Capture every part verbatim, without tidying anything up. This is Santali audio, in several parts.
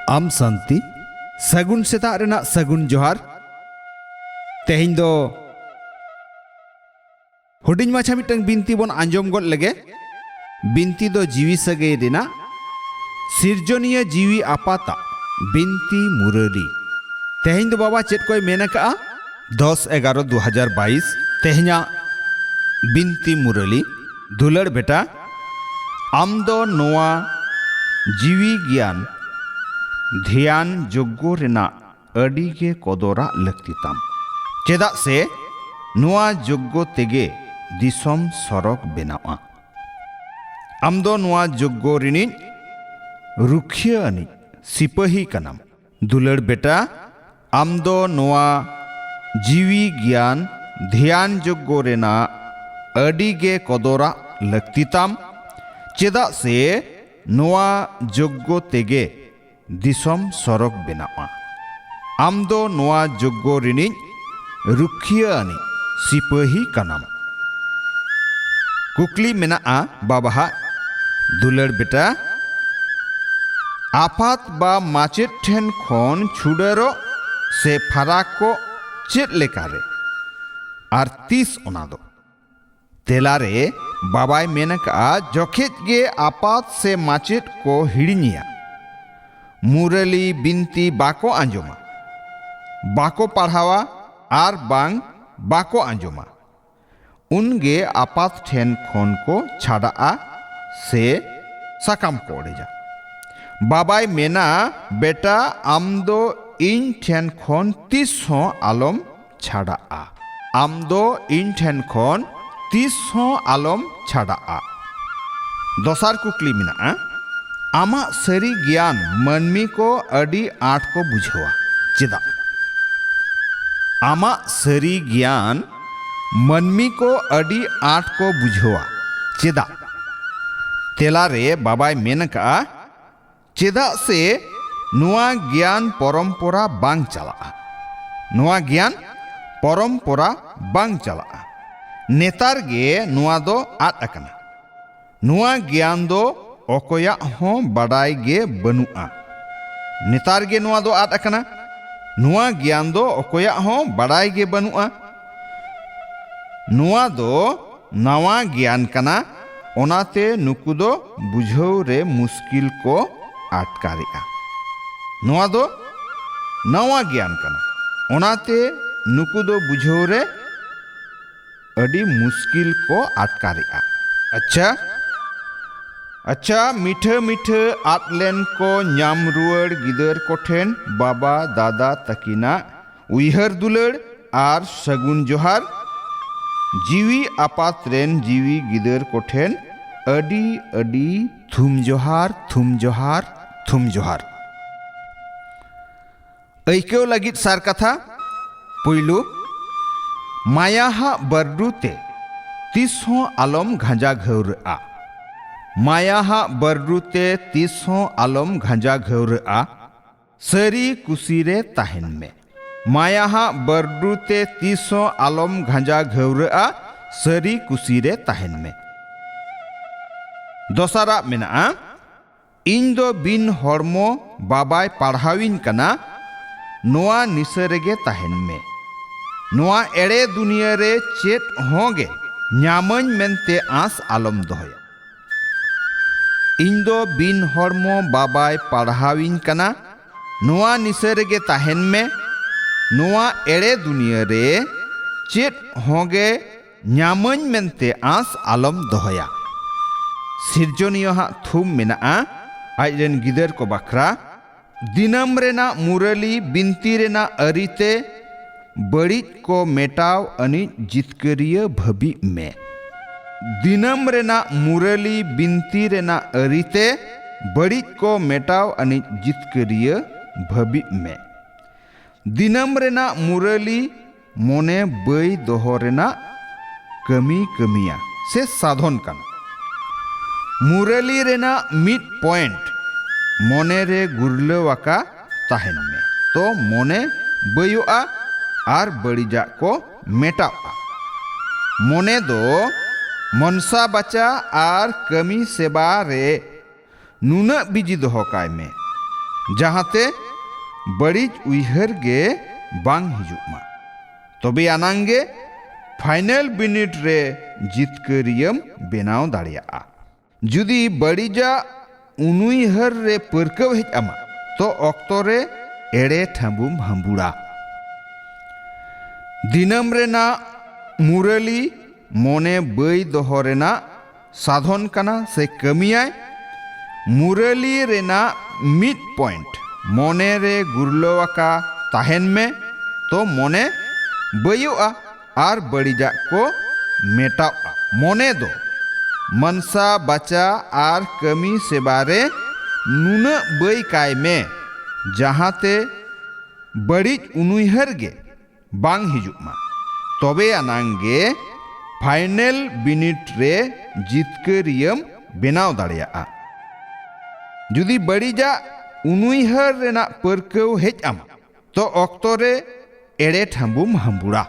ᱟᱢ ᱥᱟᱱᱛᱤ, ᱥᱟᱹᱜᱩᱱ ᱥᱮᱛᱟᱜ ᱨᱮᱱᱟᱜ ᱥᱟᱹᱜᱩᱱ ᱡᱚᱦᱟᱨ᱾ ᱛᱮᱦᱮᱧ ᱫᱚ ᱦᱩᱰᱤᱧ ᱢᱟᱪᱷᱟ ᱢᱤᱫᱴᱟᱝ ᱵᱤᱱᱛᱤ ᱵᱚᱱ ᱟᱸᱡᱚᱢ ᱜᱚᱫ ᱞᱮᱜᱮ᱾ ᱵᱤᱱᱛᱤ ᱫᱚ ᱡᱤᱣᱤ ᱥᱟᱹᱜᱟᱹᱭ ᱨᱮᱱᱟᱜ, ᱥᱤᱨᱡᱚᱱᱤᱭᱟᱹ ᱡᱤᱣᱤ ᱟᱯᱟᱛᱟᱜ ᱵᱤᱱᱛᱤ ᱢᱩᱨᱟᱹᱞᱤ᱾ ᱛᱮᱦᱮᱧ ᱫᱚ ᱵᱟᱵᱟ ᱪᱮᱫ ᱠᱚᱭ ᱢᱮᱱ ᱟᱠᱟᱜᱼᱟ? ᱫᱚᱥ ᱮᱜᱟᱨᱚ ᱫᱩ ᱦᱟᱡᱟᱨ ᱵᱟᱭᱤᱥ, ᱛᱮᱦᱮᱧᱟᱜ ᱵᱤᱱᱛᱤ ᱢᱩᱨᱟᱹᱞᱤ᱾ ᱫᱩᱞᱟᱹᱲ ᱵᱮᱴᱟ, ᱟᱢ ᱫᱚ ᱱᱚᱣᱟ ᱡᱤᱣᱤ ᱜᱮᱭᱟᱱ ᱫᱷᱮᱭᱟᱱ ᱡᱳᱜᱽᱜᱚ ᱨᱮᱱᱟᱜ ᱟᱹᱰᱤ ᱜᱮ ᱠᱚᱫᱚᱨᱟᱜ ᱞᱟᱹᱠᱛᱤ ᱛᱟᱢ᱾ ᱪᱮᱫᱟᱜ ᱥᱮ ᱱᱚᱣᱟ ᱡᱳᱜᱽᱜᱚ ᱛᱮᱜᱮ ᱫᱤᱥᱚᱢ ᱥᱚᱨᱚᱜᱽ ᱵᱮᱱᱟᱣᱜᱼᱟ᱾ ᱟᱢ ᱫᱚ ᱱᱚᱣᱟ ᱡᱳᱜᱽᱜᱚ ᱨᱤᱱᱤᱡ ᱨᱩᱠᱷᱤᱭᱟᱹ ᱟᱹᱱᱤᱡ ᱥᱤᱯᱟᱹᱦᱤ ᱠᱟᱱᱟᱢ᱾ ᱫᱩᱞᱟᱹᱲ ᱵᱮᱴᱟ, ᱟᱢ ᱫᱚ ᱱᱚᱣᱟ ᱡᱤᱣᱤ ᱜᱮᱭᱟᱱ ᱫᱷᱮᱭᱟᱱ ᱡᱳᱜᱽᱜᱚ ᱨᱮᱱᱟᱜ ᱟᱹᱰᱤ ᱜᱮ ᱠᱚᱫᱚᱨᱟᱜ ᱞᱟᱹᱠᱛᱤ ᱛᱟᱢ, ᱪᱮᱫᱟᱜ ᱥᱮ ᱱᱚᱣᱟ ᱡᱳᱜᱽᱜᱚ ᱛᱮᱜᱮ ᱫᱤᱥᱚᱢ ᱥᱚᱨᱚᱜᱽ ᱵᱮᱱᱟᱣᱜᱼᱟ᱾ ᱟᱢ ᱫᱚ ᱱᱚᱣᱟ ᱡᱳᱜᱽᱜᱚ ᱨᱤᱱᱤᱡ ᱨᱩᱠᱷᱤᱭᱟᱹ ᱟᱹᱱᱤᱡ ᱥᱤᱯᱟᱹᱦᱤ ᱠᱟᱱᱟᱢ᱾ ᱠᱩᱠᱞᱤ ᱢᱮᱱᱟᱜᱼᱟ ᱵᱟᱵᱟᱦᱟᱜ, ᱫᱩᱞᱟᱹᱲ ᱵᱮᱴᱟ, ᱟᱯᱟᱛ ᱵᱟ ᱢᱟᱪᱮᱫ ᱴᱷᱮᱱ ᱠᱷᱚᱱ ᱪᱷᱩᱰᱟᱹᱨᱚᱜ ᱥᱮ ᱯᱷᱟᱨᱟᱠ ᱠᱚᱜ ᱪᱮᱫ ᱞᱮᱠᱟᱨᱮ ᱟᱨ ᱛᱤᱥ ᱚᱱᱟ ᱫᱚ? ᱛᱮᱞᱟᱨᱮ ᱵᱟᱵᱟᱭ ᱢᱮᱱ ᱟᱠᱟᱫᱼᱟ, ᱡᱚᱠᱷᱮᱡ ᱜᱮ ᱟᱯᱟᱛ ᱥᱮ ᱢᱟᱪᱮᱫ ᱠᱚ ᱦᱤᱲᱤᱧᱮᱭᱟ, ᱢᱩᱨᱟᱹᱞᱤ ᱵᱤᱱᱛᱤ ᱵᱟᱠᱚ ᱟᱸᱡᱚᱢᱟ, ᱵᱟᱠᱚ ᱯᱟᱲᱦᱟᱣᱟ ᱟᱨ ᱵᱟᱝ ᱵᱟᱠᱚ ᱟᱸᱡᱚᱢᱟ, ᱩᱱᱜᱮ ᱟᱯᱟᱛ ᱴᱷᱮᱱ ᱠᱷᱚᱱ ᱠᱚ ᱪᱷᱟᱰᱟᱜᱼᱟ ᱥᱮ ᱥᱟᱠᱟᱢ ᱠᱚ ᱚᱲᱮᱡᱟ᱾ ᱵᱟᱵᱟᱭ ᱢᱮᱱᱟ, ᱵᱮᱴᱟ, ᱟᱢ ᱫᱚ ᱤᱧ ᱴᱷᱮᱱ ᱠᱷᱚᱱ ᱛᱤᱥ ᱦᱚᱸ ᱟᱞᱚᱢ ᱪᱷᱟᱰᱟᱜᱼᱟ᱾ ᱟᱢ ᱫᱚ ᱤᱧ ᱴᱷᱮᱱ ᱠᱷᱚᱱ ᱛᱤᱥ ᱦᱚᱸ ᱟᱞᱚᱢ ᱪᱷᱟᱰᱟᱜᱼᱟ᱾ ᱫᱚᱥᱟᱨ ᱠᱩᱠᱞᱤ ᱢᱮᱱᱟᱜᱼᱟ, ᱟᱢᱟᱜ ᱥᱟᱹᱨᱤ ᱜᱮᱭᱟᱱ ᱢᱟᱹᱱᱢᱤ ᱠᱚ ᱟᱹᱰᱤ ᱟᱸᱴ ᱠᱚ ᱵᱩᱡᱷᱟᱹᱣᱟ᱾ ᱪᱮᱫᱟᱜ? ᱟᱢᱟᱜ ᱥᱟᱹᱨᱤ ᱜᱮᱭᱟᱱ ᱢᱟᱹᱱᱢᱤ ᱠᱚ ᱟᱹᱰᱤ ᱟᱸᱴ ᱠᱚ ᱵᱩᱡᱷᱟᱹᱣᱟ᱾ ᱪᱮᱫᱟᱜ? ᱛᱮᱞᱟᱨᱮ ᱵᱟᱵᱟᱭ ᱢᱮᱱ ᱟᱠᱟᱫᱼᱟ, ᱪᱮᱫᱟᱜ ᱥᱮ ᱱᱚᱣᱟ ᱜᱮᱭᱟᱱ ᱯᱚᱨᱚᱢᱯᱚᱨᱟ ᱵᱟᱝ ᱪᱟᱞᱟᱜᱼᱟ᱾ ᱱᱚᱣᱟ ᱜᱮᱭᱟᱱ ᱯᱚᱨᱚᱢᱯᱚᱨᱟ ᱵᱟᱝ ᱪᱟᱞᱟᱜᱼᱟ᱾ ᱱᱮᱛᱟᱨ ᱜᱮ ᱱᱚᱣᱟ ᱫᱚ ᱟᱫ ᱟᱠᱟᱱᱟ᱾ ᱱᱚᱣᱟ ᱜᱮᱭᱟᱱ ᱫᱚ ᱚᱠᱚᱭᱟᱜ ᱦᱚᱸ ᱵᱟᱰᱟᱭ ᱜᱮ ᱵᱟᱹᱱᱩᱜᱼᱟ᱾ ᱱᱮᱛᱟᱨ ᱜᱮ ᱱᱚᱣᱟ ᱫᱚ ᱟᱫ ᱟᱠᱟᱱᱟ᱾ ᱱᱚᱣᱟ ᱜᱮᱭᱟᱱ ᱫᱚ ᱚᱠᱚᱭᱟᱜ ᱦᱚᱸ ᱵᱟᱲᱟᱭ ᱜᱮ ᱵᱟᱹᱱᱩᱜᱼᱟ᱾ ᱱᱚᱣᱟ ᱫᱚ ᱱᱟᱣᱟ ᱜᱮᱭᱟᱱ ᱠᱟᱱᱟ, ᱚᱱᱟᱛᱮ ᱱᱩᱠᱩ ᱫᱚ ᱵᱩᱡᱷᱟᱹᱣ ᱨᱮ ᱢᱩᱥᱠᱤᱞ ᱠᱚ ᱟᱴᱠᱟᱨᱮᱜᱼᱟ᱾ ᱱᱚᱣᱟ ᱫᱚ ᱱᱟᱣᱟ ᱜᱮᱭᱟᱱ ᱠᱟᱱᱟ, ᱚᱱᱟᱛᱮ ᱱᱩᱠᱩ ᱫᱚ ᱵᱩᱡᱷᱟᱹᱣ ᱨᱮ ᱟᱹᱰᱤ ᱢᱩᱥᱠᱤᱞ ᱠᱚ ᱟᱴᱠᱟᱨᱮᱜᱼᱟ᱾ ᱟᱪᱪᱷᱟ, ᱟᱪᱪᱷᱟ, ᱢᱤᱴᱷᱟᱹ ᱢᱤᱴᱷᱟᱹ ᱟᱫ ᱞᱮᱱ ᱠᱚ ᱧᱟᱢ ᱨᱩᱣᱟᱹᱲ ᱜᱤᱫᱟᱹᱨ ᱠᱚᱴᱷᱮᱱ ᱵᱟᱵᱟ ᱫᱟᱫᱟ ᱛᱟᱹᱠᱤᱱᱟᱜ ᱩᱭᱦᱟᱹᱨ ᱫᱩᱞᱟᱹᱲ ᱟᱨ ᱥᱟᱹᱜᱩᱱ ᱡᱚᱦᱟᱨ᱾ ᱡᱤᱣᱤ ᱟᱯᱟᱛ ᱨᱮᱱ ᱡᱤᱣᱤ ᱜᱤᱫᱟᱹᱨ ᱠᱚᱴᱷᱮᱱ ᱟᱹᱰᱤ ᱟᱹᱰᱤ ᱛᱷᱩᱢ ᱡᱚᱦᱟᱨ, ᱛᱷᱩᱢ ᱡᱚᱦᱟᱨ, ᱛᱷᱩᱢ ᱡᱚᱦᱟᱨ᱾ ᱟᱹᱭᱠᱟᱹᱣ ᱞᱟᱹᱜᱤᱫ ᱥᱟᱨ ᱠᱟᱛᱷᱟ᱾ ᱯᱩᱭᱞᱩ, ᱢᱟᱭᱟᱦᱟᱜ ᱵᱟᱹᱨᱰᱩ ᱛᱮ ᱛᱤᱥ ᱦᱚᱸ ᱟᱞᱚᱢ ᱜᱷᱟᱸᱡᱟ ᱜᱷᱟᱹᱣᱨᱟᱹᱜᱼᱟ᱾ ᱢᱟᱭᱟᱦᱟᱜ ᱵᱟᱹᱨᱰᱩ ᱛᱮ ᱛᱤᱥ ᱦᱚᱸ ᱟᱞᱚᱢ ᱜᱷᱟᱸᱡᱟ ᱜᱷᱟᱹᱣᱨᱟᱹᱜᱼᱟ, ᱥᱟᱹᱨᱤ ᱠᱩᱥᱤ ᱨᱮ ᱛᱟᱦᱮᱱ ᱢᱮ᱾ ᱢᱟᱭᱟᱦᱟᱜ ᱵᱟᱹᱨᱰᱩ ᱛᱮ ᱛᱤᱥ ᱦᱚᱸ ᱟᱞᱚᱢ ᱜᱷᱟᱸᱡᱟ ᱜᱷᱟᱹᱣᱨᱟᱹᱜᱼᱟ, ᱥᱟᱹᱨᱤ ᱠᱩᱥᱤ ᱨᱮ ᱛᱟᱦᱮᱱ ᱢᱮ᱾ ᱫᱚᱥᱟᱨᱟᱜ ᱢᱮᱱᱟᱜᱼᱟ, ᱤᱧ ᱫᱚ ᱵᱤᱱ ᱦᱚᱲᱢᱚ ᱵᱟᱵᱟᱭ ᱯᱟᱲᱦᱟᱣᱤᱧ ᱠᱟᱱᱟ, ᱱᱚᱣᱟ ᱱᱤᱥᱟᱹ ᱨᱮᱜᱮ ᱛᱟᱦᱮᱱ ᱢᱮ᱾ ᱱᱚᱣᱟ ᱮᱲᱮ ᱫᱩᱱᱤᱭᱟᱹ ᱨᱮ ᱪᱮᱫ ᱦᱚᱸ ᱜᱮ ᱧᱟᱢᱟᱹᱧ ᱢᱮᱱᱛᱮ ᱟᱸᱥ ᱟᱞᱚᱢ ᱫᱚᱦᱚᱭᱟ᱾ ᱤᱧ ᱫᱚ ᱵᱤᱱ ᱦᱚᱲᱢᱚ ᱵᱟᱵᱟᱭ ᱯᱟᱲᱦᱟᱣᱤᱧ ᱠᱟᱱᱟ, ᱱᱚᱣᱟ ᱱᱤᱥᱟᱹ ᱨᱮᱜᱮ ᱛᱟᱦᱮᱱ ᱢᱮ᱾ ᱱᱚᱣᱟ ᱮᱲᱮ ᱫᱩᱱᱤᱭᱟᱹ ᱨᱮ ᱪᱮᱫ ᱦᱚᱸ ᱜᱮ ᱧᱟᱢᱟᱹᱧ ᱢᱮᱱᱛᱮ ᱟᱸᱥ ᱟᱞᱚᱢ ᱫᱚᱦᱚᱭᱟ᱾ ᱥᱤᱨᱡᱚᱱᱤᱭᱟᱹ ᱦᱟᱜ ᱛᱷᱩᱢ ᱢᱮᱱᱟᱜᱼᱟ ᱟᱡ ᱨᱮᱱ ᱜᱤᱫᱟᱹᱨ ᱠᱚ ᱵᱟᱠᱷᱨᱟ᱾ ᱫᱤᱱᱟᱹᱢ ᱨᱮᱱᱟᱜ ᱢᱩᱨᱟᱹᱞᱤ ᱵᱤᱱᱛᱤ ᱨᱮᱱᱟᱜ ᱟᱹᱨᱤᱛᱮ ᱵᱟᱹᱲᱤᱡ ᱠᱚ ᱢᱮᱴᱟᱣ ᱟᱹᱱᱤᱡ ᱡᱤᱛᱠᱟᱹᱨᱤᱭᱟᱹ ᱵᱷᱟᱹᱵᱤᱜ ᱢᱮ᱾ ᱫᱤᱱᱟᱹᱢ ᱨᱮᱱᱟᱜ ᱢᱩᱨᱟᱹᱞᱤ ᱵᱤᱱᱛᱤ ᱨᱮᱱᱟᱜ ᱟᱹᱨᱤᱛᱮ ᱵᱟᱹᱲᱤᱡ ᱠᱚ ᱢᱮᱴᱟᱣ ᱟᱹᱱᱤᱡ ᱡᱤᱛᱠᱟᱹᱨᱤᱭᱟᱹ ᱵᱷᱟᱹᱵᱤᱜ ᱢᱮ᱾ ᱫᱤᱱᱟᱹᱢ ᱨᱮᱱᱟᱜ ᱢᱩᱨᱟᱹᱞᱤ ᱢᱚᱱᱮ ᱵᱟᱹᱭ ᱫᱚᱦᱚ ᱨᱮᱱᱟᱜ ᱠᱟᱹᱢᱤ ᱠᱟᱹᱢᱤᱭᱟ ᱥᱮ ᱥᱟᱫᱷᱚᱱ ᱠᱟᱱᱟ᱾ ᱢᱩᱨᱟᱹᱞᱤ ᱨᱮᱱᱟᱜ ᱢᱤᱫ ᱯᱚᱭᱮᱱᱴ ᱢᱚᱱᱮ ᱨᱮ ᱜᱩᱨᱞᱟᱹᱣ ᱟᱠᱟ ᱛᱟᱦᱮᱱ ᱢᱮ, ᱛᱚ ᱢᱚᱱᱮ ᱵᱟᱹᱭᱚᱜᱼᱟ ᱟᱨ ᱵᱟᱹᱲᱤᱡᱟᱜ ᱠᱚ ᱢᱮᱴᱟᱜᱼᱟ᱾ ᱢᱚᱱᱮ ᱫᱚ ᱢᱚᱱᱥᱟ ᱵᱟᱪᱟ ᱟᱨ ᱠᱟᱹᱢᱤ ᱥᱮᱵᱟ ᱨᱮ ᱱᱩᱱᱟᱹᱜ ᱵᱤᱡᱤ ᱫᱚᱦᱚ ᱠᱟᱭ ᱢᱮ, ᱡᱟᱦᱟᱸᱛᱮ ᱵᱟᱹᱲᱤᱡ ᱩᱭᱦᱟᱹᱨ ᱜᱮ ᱵᱟᱝ ᱦᱤᱡᱩᱜ ᱢᱟ᱾ ᱛᱚᱵᱮ ᱟᱱᱟᱝ ᱜᱮ ᱯᱷᱟᱭᱱᱮᱞ ᱵᱤᱱᱤᱰ ᱨᱮ ᱡᱤᱛᱠᱟᱹᱨᱤᱭᱟᱹᱢ ᱵᱮᱱᱟᱣ ᱫᱟᱲᱮᱭᱟᱜᱼᱟ᱾ ᱡᱩᱫᱤ ᱵᱟᱹᱲᱤᱡᱟᱜ ᱩᱱᱩᱭᱦᱟᱹᱨ ᱨᱮ ᱯᱟᱹᱨᱠᱟᱹᱣ ᱦᱮᱡ ᱟᱢᱟ, ᱛᱚ ᱚᱠᱛᱚ ᱨᱮ ᱮᱲᱮ ᱴᱷᱟᱹᱢᱵᱩᱢ ᱦᱟᱹᱢᱵᱩᱲᱟ᱾ ᱫᱤᱱᱟᱹᱢ ᱨᱮᱱᱟᱜ ᱢᱩᱨᱟᱹᱞᱤ ᱢᱚᱱᱮ ᱵᱟᱹᱭ ᱫᱚᱦᱚ ᱨᱮᱱᱟᱜ ᱥᱟᱫᱷᱚᱱ ᱠᱟᱱᱟ ᱥᱮ ᱠᱟᱹᱢᱤᱭᱟᱭ᱾ ᱢᱩᱨᱟᱹᱞᱤ ᱨᱮᱱᱟᱜ ᱢᱤᱫ ᱯᱚᱭᱮᱱᱴ ᱢᱚᱱᱮ ᱨᱮ ᱜᱩᱨᱞᱟᱹᱣ ᱟᱠᱟ ᱛᱟᱦᱮᱱ ᱢᱮ, ᱛᱚ ᱢᱚᱱᱮ ᱵᱟᱹᱭᱚᱜᱼᱟ ᱟᱨ ᱵᱟᱹᱲᱤᱡᱟᱜ ᱠᱚ ᱢᱮᱴᱟᱣᱼᱟ᱾ ᱢᱚᱱᱮ ᱫᱚ ᱢᱟᱱᱥᱟ ᱵᱟᱪᱟ ᱟᱨ ᱠᱟᱹᱢᱤ ᱥᱮᱵᱟ ᱨᱮ ᱱᱩᱱᱟᱹᱜ ᱵᱟᱹᱭ ᱠᱟᱭ ᱢᱮ, ᱡᱟᱦᱟᱸᱛᱮ ᱵᱟᱹᱲᱤᱡ ᱩᱱᱩᱭᱦᱟᱹᱨ ᱜᱮ ᱵᱟᱝ ᱦᱤᱡᱩᱜ ᱢᱟ᱾ ᱛᱚᱵᱮ ᱟᱱᱟᱝ ᱜᱮ ᱯᱷᱟᱭᱱᱮᱞ ᱵᱤᱱᱤᱰ ᱨᱮ ᱡᱤᱛᱠᱟᱹᱨᱤᱭᱟᱹᱢ ᱵᱮᱱᱟᱣ ᱫᱟᱲᱮᱭᱟᱜᱼᱟ᱾ ᱡᱩᱫᱤ ᱵᱟᱹᱲᱤᱡᱟᱜ ᱩᱱᱩᱭᱦᱟᱹᱨ ᱨᱮᱱᱟᱜ ᱯᱟᱹᱨᱠᱟᱹᱣ ᱦᱮᱡ ᱟᱢᱟ, ᱛᱚ ᱚᱠᱛᱚ ᱨᱮ ᱮᱲᱮ ᱴᱷᱟᱹᱢᱵᱩᱢ ᱦᱟᱹᱢᱵᱩᱲᱟ᱾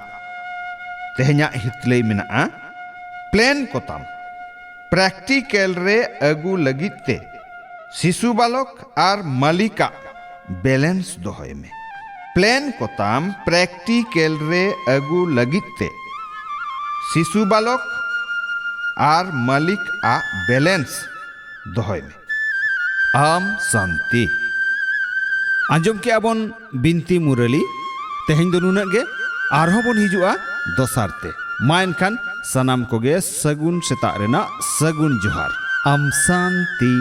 ᱛᱮᱦᱮᱧᱟᱜ ᱦᱤᱛᱞᱟᱹᱭ ᱢᱮᱱᱟᱜᱼᱟ, ᱯᱞᱮᱱ ᱠᱚᱛᱟᱢ, ᱯᱨᱮᱠᱴᱤᱠᱮᱞ ᱨᱮ ᱟᱹᱜᱩ ᱞᱟᱹᱜᱤᱫ ᱛᱮ ᱥᱤᱥᱩ ᱵᱟᱞᱚᱠ ᱟᱨ ᱢᱟᱹᱞᱤᱠᱟᱜ ᱵᱮᱞᱮᱱᱥ ᱫᱚᱦᱚᱭ ᱢᱮ᱾ ᱯᱞᱮᱱ ᱠᱚᱛᱟᱢ ᱯᱨᱮᱠᱴᱤᱠᱮᱞ ᱨᱮ ᱟᱹᱜᱩ ᱞᱟᱹᱜᱤᱫ ᱛᱮ ᱥᱤᱥᱩ ᱵᱟᱞᱚᱠ ᱟᱨ ᱢᱟᱹᱞᱤᱠ ᱟᱜ ᱵᱮᱞᱮᱱᱥ ᱫᱚᱦᱚᱭ ᱢᱮ᱾ ᱟᱢ ᱥᱟᱱᱛᱤ᱾ ᱟᱸᱡᱚᱢ ᱠᱮᱜᱼᱟ ᱵᱚᱱ ᱵᱤᱱᱛᱤ ᱢᱩᱨᱟᱹᱞᱤ᱾ ᱛᱮᱦᱮᱧ ᱫᱚ ᱱᱩᱱᱟᱹᱜ ᱜᱮ, ᱟᱨᱦᱚᱸ ᱵᱚᱱ ᱦᱤᱡᱩᱜᱼᱟ ᱫᱚᱥᱟᱨ ᱛᱮ᱾ ᱢᱟ ᱮᱱᱠᱷᱟᱱ ᱥᱟᱱᱟᱢ ᱠᱚᱜᱮ ᱥᱟᱹᱜᱩᱱ ᱥᱮᱛᱟᱜ ᱨᱮᱱᱟᱜ ᱥᱟᱹᱜᱩᱱ ᱡᱚᱦᱟᱨ᱾ ᱟᱢ ᱥᱟᱱᱛᱤ᱾